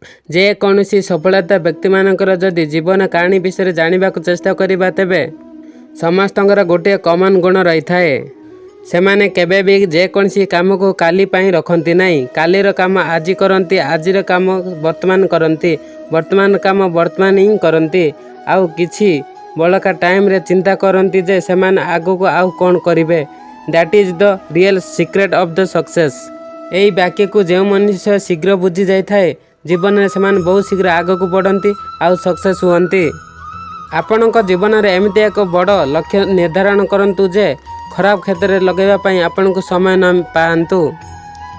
ଯେକୌଣସି ସଫଳତା ବ୍ୟକ୍ତିମାନଙ୍କର ଯଦି ଜୀବନ କାହାଣୀ ବିଷୟରେ ଜାଣିବାକୁ ଚେଷ୍ଟା କରିବା, ତେବେ ସମସ୍ତଙ୍କର ଗୋଟିଏ କମନ୍ ଗୁଣ ରହିଥାଏ। ସେମାନେ କେବେ ବି ଯେକୌଣସି କାମକୁ କାଲି ପାଇଁ ରଖନ୍ତି ନାହିଁ। କାଲିର କାମ ଆଜି କରନ୍ତି, ଆଜିର କାମ ବର୍ତ୍ତମାନ କରନ୍ତି, ବର୍ତ୍ତମାନ କାମ ବର୍ତ୍ତମାନ ହିଁ କରନ୍ତି। ଆଉ କିଛି ବଳକା ଟାଇମ୍ରେ ଚିନ୍ତା କରନ୍ତି ଯେ ସେମାନେ ଆଗକୁ ଆଉ କ'ଣ କରିବେ। That is the real secret of the success. ଏହି ବାକ୍ୟକୁ ଯେଉଁ ମନୁଷ୍ୟ ଶୀଘ୍ର ବୁଝି ଯାଇଥାଏ, ଜୀବନରେ ସେମାନେ ବହୁତ ଶୀଘ୍ର ଆଗକୁ ବଢ଼ନ୍ତି ଆଉ ସକ୍ସେସ୍ ହୁଅନ୍ତି। ଆପଣଙ୍କ ଜୀବନରେ ଏମିତି ଏକ ବଡ଼ ଲକ୍ଷ୍ୟ ନିର୍ଦ୍ଧାରଣ କରନ୍ତୁ ଯେ ଖରାପ କ୍ଷେତ୍ରରେ ଲଗାଇବା ପାଇଁ ଆପଣଙ୍କୁ ସମୟ ନ ପାଆନ୍ତୁ।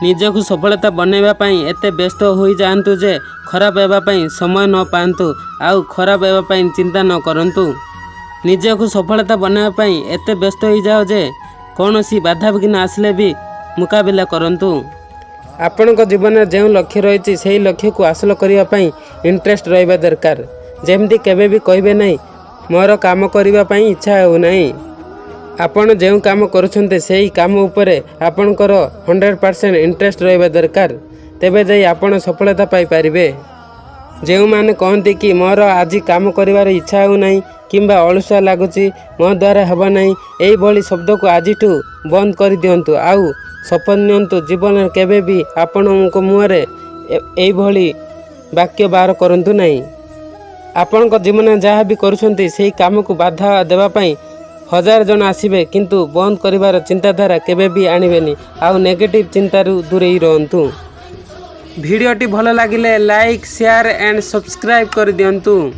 ନିଜକୁ ସଫଳତା ବନାଇବା ପାଇଁ ଏତେ ବ୍ୟସ୍ତ ହୋଇଯାଆନ୍ତୁ ଯେ ଖରାପ ହେବା ପାଇଁ ସମୟ ନ ପାଆନ୍ତୁ ଆଉ ଖରାପ ହେବା ପାଇଁ ଚିନ୍ତା ନ କରନ୍ତୁ। ନିଜକୁ ସଫଳତା ବନାଇବା ପାଇଁ ଏତେ ବ୍ୟସ୍ତ ହୋଇଯାଅ ଯେ କୌଣସି ବାଧାବିଘ୍ନ ଆସିଲେ ବି ମୁକାବିଲା କରନ୍ତୁ। ଆପଣଙ୍କ ଜୀବନରେ ଯେଉଁ ଲକ୍ଷ୍ୟ ରହିଛି, ସେହି ଲକ୍ଷ୍ୟକୁ ହାସଲ କରିବା ପାଇଁ ଇଣ୍ଟରେଷ୍ଟ ରହିବା ଦରକାର। ଯେମିତି କେବେ ବି କହିବେ ନାହିଁ, "ମୋର କାମ କରିବା ପାଇଁ ଇଚ୍ଛା ହେଉନାହିଁ।" ଆପଣ ଯେଉଁ କାମ କରୁଛନ୍ତି, ସେହି କାମ ଉପରେ ଆପଣଙ୍କର 100% ଇଣ୍ଟରେଷ୍ଟ ରହିବା ଦରକାର। ତେବେ ଯାଇ ଆପଣ ସଫଳତା ପାଇପାରିବେ। ଯେଉଁମାନେ କହନ୍ତି କି ମୋର ଆଜି କାମ କରିବାର ଇଚ୍ଛା ହେଉନାହିଁ କିମ୍ବା ଅଳସୁଆ ଲାଗୁଛି, ମୋ ଦ୍ୱାରା ହେବ ନାହିଁ, ଏହିଭଳି ଶବ୍ଦକୁ ଆଜିଠୁ ବନ୍ଦ କରିଦିଅନ୍ତୁ ଆଉ ଶପଥ ନିଅନ୍ତୁ, ଜୀବନରେ କେବେ ବି ଆପଣଙ୍କ ମୁହଁରେ ଏଇଭଳି ବାକ୍ୟ ବାହାର କରନ୍ତୁ ନାହିଁ। ଆପଣଙ୍କ ଜୀବନରେ ଯାହା ବି କରୁଛନ୍ତି, ସେହି କାମକୁ ବାଧା ଦେବା ପାଇଁ ହଜାର ଜଣ ଆସିବେ, କିନ୍ତୁ ବନ୍ଦ କରିବାର ଚିନ୍ତାଧାରା କେବେ ବି ଆଣିବେନି। ଆଉ ନେଗେଟିଭ୍ ଚିନ୍ତାରୁ ଦୂରେଇ ରୁହନ୍ତୁ। ଭିଡ଼ିଓଟି ଭଲ ଲାଗିଲେ ଲାଇକ୍, ସେୟାର ଆଣ୍ଡ ସବସ୍କ୍ରାଇବ୍ କରିଦିଅନ୍ତୁ।